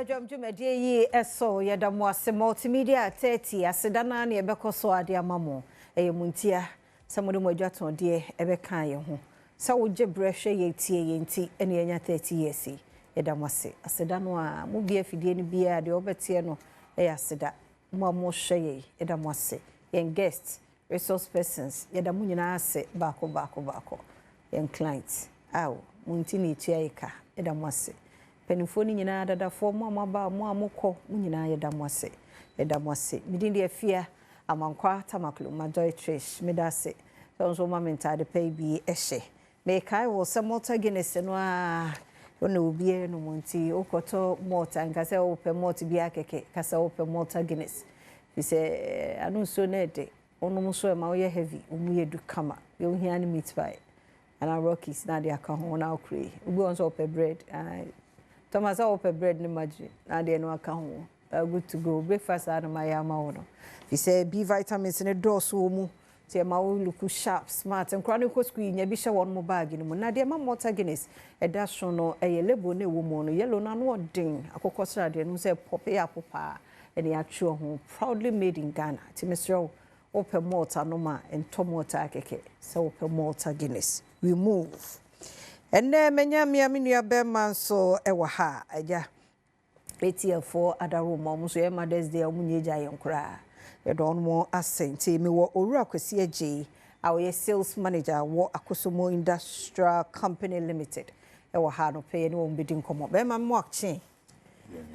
Badwam dwumadie yi ɛso, yɛda mo ase. Multimedia 30 aseda naa ne yɛbɛkɔ so ade ama mo. Ɛyɛ mo ntia sɛ mode mo adwatɔndeɛ ɛbɛka yɛn ho sɛ wogye berɛ hwɛ yɛn, tie yɛn, nti ɛne yɛnya 30 years yi. Yɛda mo ase. Aseda no a mobia afidie no biara deɛ wobɛteɛ no ɛyɛ aseda. Mo a mohwɛ yɛn, yɛda mo ase. Yɛn guest, resource persons, yɛda mo nyinaa ase baako baako baako. Yɛn client awo mo nti na etua yɛ ka, yɛda mo ase. Mpanimfoɔ no nyinaa, dadafoɔ, mo a moaba, mo a mokɔ, mo nyinaa yɛda mo ase, yɛda mo ase. Medin deɛ Fia Amankwa Tamaklo Majoy Trish. Meda ase sɛ nso ma me ntaade pa yi bi hyɛ. Mekae wɔ sɛ Malta Guinness no a wona obiara no mu, nti wokɔtɔ malt a, nka sɛ wopɛ malt biara kɛkɛ, ka sɛ wopɛ Malta Guinness, fi sɛ ano nsuo no ɛde wonom nso ɛma woyɛ heavy, wo mu yɛ du kama. Deɛ wohia ne meat pie anaa Rockies na ade aka ho na wokora yi. Obi wɔ nso ɔpɛ bread, Thomas, sɛ wopɛ bread ne margarine na adeɛ no aka ho, good to go. Breakfast a no ma yɛ ama wo no, fi sɛ B vitamins ne dɔɔso wɔ mu, nti ɛma wo look sharp, smart. Nkora no kɔ sukuu yi, nya bi hyɛ wɔn mo bag no mu. Na deɛ ma Malta Guinness ɛda so no ɛyɛ label no ɛwɔ mu no, yellow no ano ɔden, akokɔ sradeɛ no sɛ pɔpe yɛ apopaa ɛne atwerɛ ho "Proudly made in Ghana". Nti mesrɛ wo, wopɛ malt anom a, ntɔ Malta akɛkɛ, sɛ wopɛ Malta Guinness. We move. Ɛnɛ manya mmea me nua bɛrima nso ɛwɔ ha. Agya ATL adaroma, ɔmo nso yɛ Mothers Day a ɔmo nyɛ gya yɛn koraa, yɛdɔ ɔmo ase. Nti mewɔ Owura Kwasi Agye a ɔyɛ sales manager wɔ Akosomo Industrial Company Limited ɛwɔ ha no pɛ, yɛne wɔn bɛdi nkɔmmɔ. Bɛrima, mo akye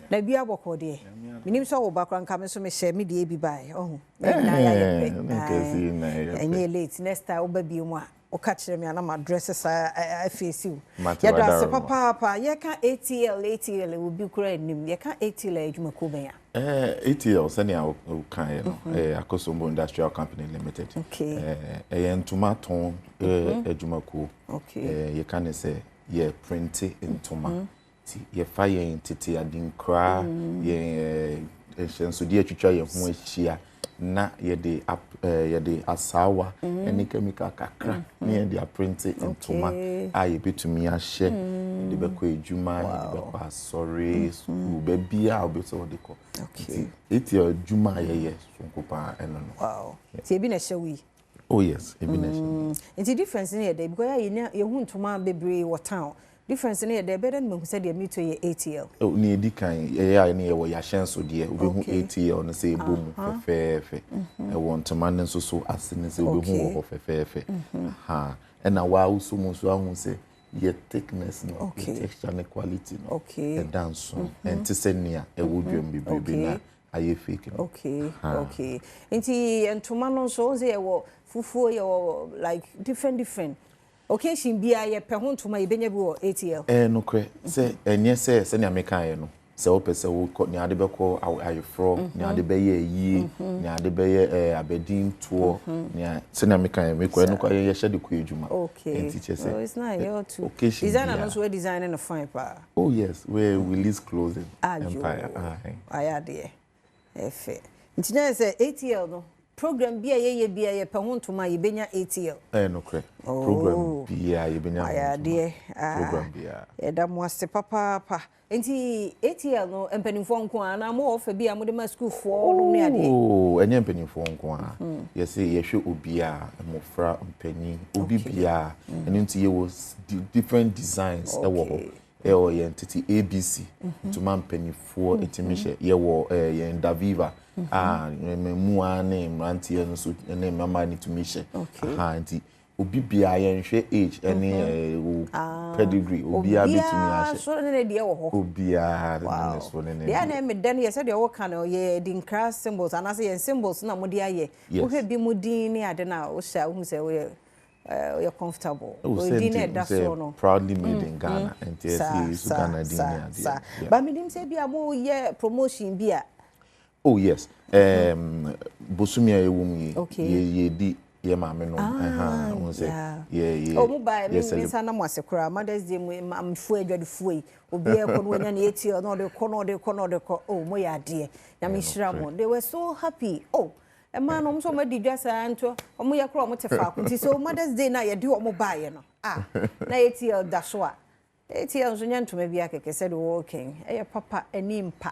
na bi abɔkɔ deɛ, menim sɛ wo ba kora nka me nso mehyɛ me deɛ bi baeɛ ɔho na nyinaa yɛayɛ pɛ. Ɛnyɛ late. Next time woba bio mu a, woka kyerɛ me ana madress saa afeesi wo. Yɛda ase papaapa. Yɛka ATL, ATL obi kora anim. Yɛka ATL a, adwumakuo bɛn a? ATL, sɛnea wokaeɛ no, Akosombo Industrial Company Limited. Ɛyɛ ntoma tɔn adwumakuo. Yɛka ne sɛ yɛ printe ntoma, nti yɛfa yɛn tete adenkora, yɛn nhyɛnsodeɛ atwitwa yɛn ho ahyia, na yɛde yɛde asaawa ne chemical kakra na yɛde aprinte ntoma a yɛbɛtumi ahyɛ, yɛde bɛkɔ adwuma, yɛde bɛkɔ asɔre, sukuu, baabi a wobɛsɛ wɔde kɔ. Nti ATL adwuma a yɛyɛ sonko paa ɛno no. Wow, nti ebi na ɛhyɛ wo yi? Oh yes, ebi na ɛhyɛ wo. Nti difference no yɛ dɛ, because yɛ yɛhu ntoma bebree wɔ town, difference no yɛ dɛ, ɛbɛyɛ dɛ no mahu sɛ deɛ meto yɛ ATL? Oh, ne edi kan, ɛyɛ a ne yɛwɔ yɛahyɛnsodeɛ. Wobɛhu ATL no sɛ ɛbɔ mu fɛfɛɛfɛ ɛwɔ ntoma no nso so ase no, sɛ wobɛhu wɔ hɔ fɛfɛɛfɛ ha. Ɛna waa woso mu nso ahu sɛ yɛ thickness no, yɛ texture ne quality no ɛda nso, ɛnte sɛ nea ɛwɔ dwam bebrebe na ayɛ fake no. Okay, nti ntoma no nso, wɔn sɛ yɛwɔ fufuo, yɛwɔ like different different occasion biara yɛpɛ ho ntoma, yɛbɛnya bi wɔ ATL? Ɛɛ, nokorɛ sɛ ɛnyɛ sɛ sɛnea mekaeɛ no, sɛ wopɛ sɛ wokɔ nea ade bɛkɔ ayeforɔ, nea ade bɛyɛ ayie, nea ade bɛyɛ abɛdintoɔ, nea sɛnea mekaeɛ mekɔ ɛno kɔ yɛhyɛ de kɔ adwuma. Nti kyerɛ sɛ Oh, it's nice. You're too. occasion Designer no biara. nso wɔ design no fine paa. Oh yes, we release clothing Ayo. empire. Aye. Ayɛ adeɛ. Ɛfɛ. Nti na sɛ ATL no, program bi a yɛyɛ bi a yɛpɛ ho ntoma a, yɛbɛnya ATL? Ɛyɛ nokorɛ. Program biara yɛbɛnya ho Ayɛ ntoma. adeɛ. Ah. Program biara. Yɛda mo ase papaapa. Nti ATL no, mpanimfoɔ nko a anaa mowɔ ɔfa bi a mode ma sukuufoɔ nom ne adeɛ? Oh, ɛnyɛ mpanimfoɔ nko a. Yɛsɛ yɛhwɛ obiara, mmɔfra, mpanyin, obi biara. Ɛno nti yɛwɔ different designs ɛwɔ hɔ. Ɛwɔ yɛn tete ABC ntoma mpanimfoɔ ɛtumi hyɛ. Yɛwɔ yɛn Daviva a mmɛmua ne mmeranteɛ no nso ne mmabaawa no tumi hyɛ. Aha, nti obi biara, yɛnhwɛ age ɛne wo pedigree, obiara bɛtumi Obiara ahyɛ. so ne ne deɛ wɔ hɔ. Obiara ne ne so ne ne Deɛ deɛ. na ɛmɛ dɛ no yɛ sɛdeɛ wɔka no, yɛ de nkra symbols anaasɛ yɛn symbols na mode ayɛ. Wohwɛ bi mu din ne ade no a wohyɛ a, wohu sɛ woyɛ comfortable. Oh, sɛ Din na nti ɛda sɛ soɔ no. "Proudly made in Ghana", nti ɛsɛ yɛsu Ghana din ne adeɛ. Saa ba, menim sɛ bi a moyɛ promotion bi a. Oh yes, bosomi a ɛwɔ mu yi, yɛ yɛdi yɛ maame nom ɛha wɔn sɛ yɛ yɛ Oh, mo ba me yɛ me nsa nam ase koraa. Mothers Day mu amfoɔ adwadifoɔ yi, obiara kɔ no wanya ne ATL na ɔde kɔ na ɔde kɔ na ɔde kɔ. Oh, mo yɛ adeɛ. Nyame nhyira mo. They were so happy. Oh, ɛmaa no ɔmo nso ɔmo adi dwa saa nto ɔmo yɛ korɔ, ɔmo te faako. Nti so Mothers Day na yɛde ɔmo baeɛ no, ah, na ATL da so a. ATL nso nyɛ ntoma biara kɛkɛ sɛdeɛ wɔreka yi. Ɛyɛ papa, ani mpa.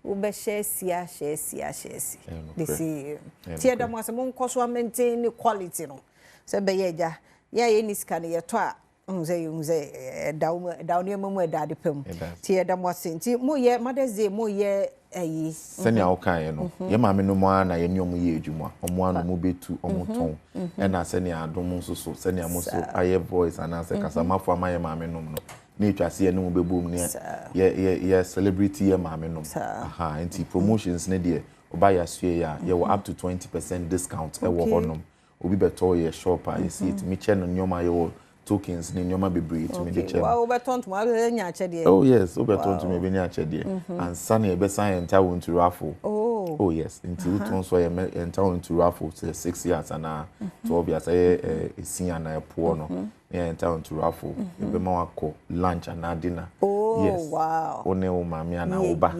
Wobɛhyɛ asi ahyɛ asi ahyɛ asi. De si. Nti yɛda mo ase monkɔ so amɛnten ne quality no. Sɛ bɛyɛ agya, yɛn a yɛnni sika no yɛtɔ a, wohu sɛ yɛhu sɛ ɛda wo ɛda wo nneɛma mu ɛda ade pa mu. Nti yɛda mo ase. Nti moyɛ Mother's Day moyɛ ayi. Sɛnea wokaeɛ no, yɛn maame nom ara na yɛne wɔn yɛ adwuma. Wɔn ara na wɔbɛtu, wɔtɔn. Ɛna sɛnea adom nso so, sɛnea mo nso ayɛ voice anaasɛ kasamafo ama yɛn maame nom no, na ɛtwa sɛ yɛne mo bɛbom ne yɛ yɛ yɛ celebrate yɛn maame nom. Aha, nti promotions no deɛ, woba Yɛasoɛe a, yɛwɔ up to 20% discount wɔ hɔnom. Obi bɛtɔ yɛ shop a, yɛsi yɛtumi kyɛ no nneɛma, yɛwɔ tokens ne nneɛma bebree yɛtumi de kyɛ no. Okay, wobɛtɔ ntoma wobɛnya akyɛdeɛ. Oh yes, wobɛtɔ ntoma yɛbɛnya akyɛdeɛ. Mm-hmm. Ansa na yɛbɛsan enter wo into raffle. Oh. Oh yes, nti wotɔ mm-hmm. nso yɛ enter wo into raffle sɛ 6 yards anaa mm-hmm. 12 yards ɛyɛ esin anaa ɛpoɔ no. Na yɛ enter into raffle. Yɛbɛma wakɔ lunch anaa dinner. Oh yes. Wow. Wo ne wo maame anaa wo ba.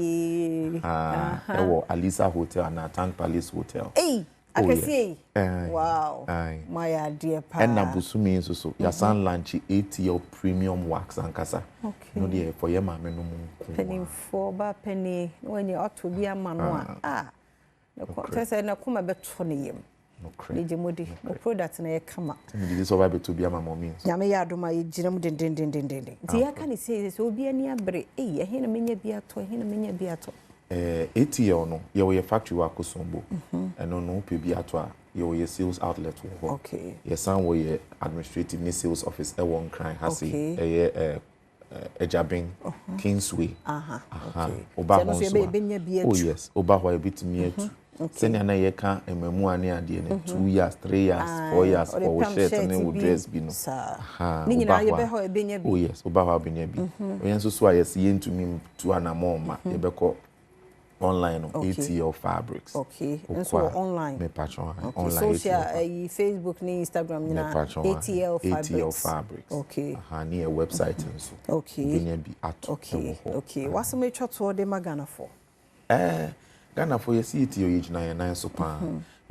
Ɛwɔ Alisa Hotel anaa Tank Palace Hotel. Hey. Akɛseɛ yi? Wow, moayɛ adeɛ paa. Ɛna bosome yi nso so, yɛasan launch ATL Premium Wax ankasa. Okay. No deɛ for yɛ maame nom nko. Mpanimfoɔ, ɔbaa panin, na wanya wato bi ama no a, ah, kyerɛ sɛ ne koma bɛtɔ ne yam. Nokorɛ. Megye mo di. Mo product no yɛ kama. Sɛ megye di sɛ ɔba abɛtɔ bi ama mɔmi nso. Nyame yɛ adom a yɛgyina mu dendendendenden. Nti yɛaka ne sei sɛ obi ani abere, ei, ɛhe na menya bi atɔ, ɛhe na menya bi atɔ. Eh, ATL no, yɛwɔ yɛ factory wɔ Akosombo. Ɛno no, wopɛ bi atɔ a, yɛwɔ yɛ sales outlet wɔ hɔ. Yɛsan wɔ yɛ administrative ne sales office ɛwɔ Nkran ha sei. Ɛyɛ eh, Agyaben, Kingsway. Aha, okay. Woba Sɛ hɔ ɛno nso nso a, yɛbɛnya bi oh atu. yes, woba hɔ a yɛbɛtumi atu. Sɛnea na yɛka mmaamua ne adeɛ no, 2 yards, 3 yards, 4 Aye, yards ɔde for wo pam shirt shirt ne wo bi. dress bi no. Saa. Aha, Ne woba nyinaa hɔ a, yɛbɛ hɔ a yɛbɛnya bi. Oh yes, woba hɔ a wobɛnya bi. Yɛn nso so a yɛsi yɛntumi ntu anammɔn mma, yɛbɛkɔ online no, ATL Fabrics. Okay, Wokɔ nso wɔ a, online. Mepatwɔ ha, Okay, online social, ATL Fabrics. ayi Facebook ne Instagram nyinaa Mepatwɔ ha, ATL ATL Fabrics. Fabrics. Okay. Aha, ne yɛ website nso. Okay. Wobɛnya bi ato Okay, ɛwɔ hɔ. okay. Wasɛm atwa toɔ de ma Ghanafoɔ. Ghanafoɔ, yɛsi ATL yɛgyina yɛn nan so paa.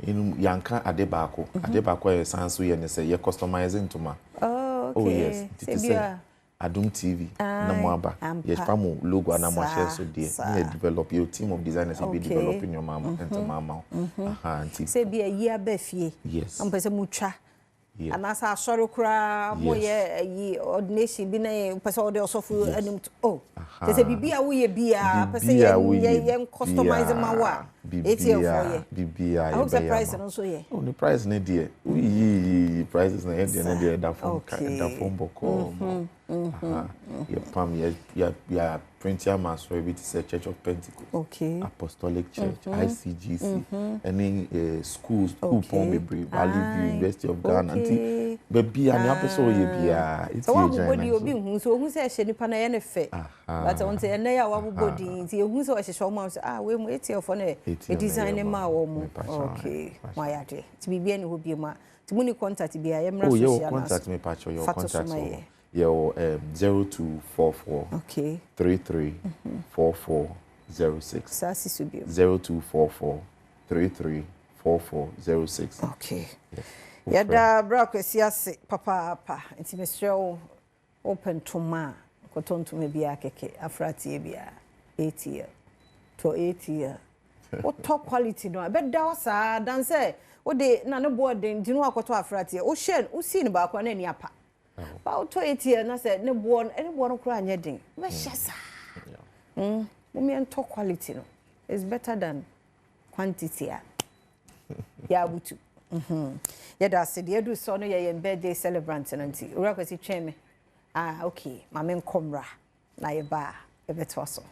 Yɛnum yɛanka ade baako. Ade baako a yɛsan so yɛ ne sɛ yɛ customize ntoma. Oh, okay. Oh yes, nti te Sɛ sɛ bi a Adom TV na mo aba. Ampa. Yɛfa mo logo anaa mo Saa, ahyɛ so deɛ. saa. Ne yɛ develop, yɛ team of designers ebi develop nneɛma ama ntoma ama wo. Aha, nti Sɛ bi ayi aba fie. Yes. Na mpɛ sɛ motwa. Yes. Anaasɛ asɔre koraa moyɛ ayi ordination bi na yɛ pɛ sɛ wɔde ɔsɔfo anim to oh. Aha. Kyerɛ sɛ biribi a woyɛ biara pɛ sɛ Biribi a yɛn woyɛ yɛn yɛn customize ma wo a ATL foɔ yɛ. Biribiara I hope sɛ yɛbɛyɛ price ama no nso yɛ. Oh, ne price ne deɛ woyiyiyiyi prices na yɛ deɛ ne deɛ ɛda fam ka ɛda fam bɔkɔɔ ma wo. Aha, yɛpam yɛ yɛ yɛ print ama asɔre bi te sɛ Church of Pentecost, Apostolic Church, ICGC, ɛne school pɔn bebree, Valley View, University of Ghana. Nti baabi a nea wopɛ sɛ woyɛ biara, Sɛ ɛti woabobɔ gyina din nan obi so. nhu so ohu sɛ ɛhyɛ nipa na ɛyɛ ne fɛ. But ɔnte ɛnɛ yɛ a woabobɔ din nti ehu sɛ ɔhyehyɛ ɔmo a sɛ ah wei mu ATL foɔ na ATL na design ne ɛyɛ maa ma wɔn mo. Mepa kyɛw, Okay, mepa mo ayɛ adeɛ. Nti biribi ani hɔ bio mu a nti mo ni contact bi a yɛmmra Oh, social yɛwɔ na contact, mepa kyɛw, yɛwɔ Fa to so contact ma wɔ yɛ. hɔ. Yɛwɔ 0244 33 44 06. Saa si so bio. 0244 33 44 06. Okay. Yes. Yɛda bra Kwasi ase papaapa. Nti mesrɛ wo, wopɛ ntoma a, nkɔtɔ ntoma biara kɛkɛ, afrateɛ biara, ATL. Tɔ ATL. Wotɔ quality no a, ɛbɛda hɔ saa dan sɛ wode na ne boɔ den nti na wakɔtɔ afrateɛ. Wohyɛ wosii no baako a na ani apa. Ba wotɔ ATL na sɛ ne boɔ no, ne boɔ no koraa nyɛ den. Wobɛhyɛ saa. Mommyɛntɔ quality no. It's better than quantity a yɛabutu. Yɛda ase deɛ ɛdu sɔ no yɛ yɛn birthday celebrant no nti Owura Kwasi twɛn me. Ah, okay, ma menkɔ mmra na yɛba a yɛbɛtoa so.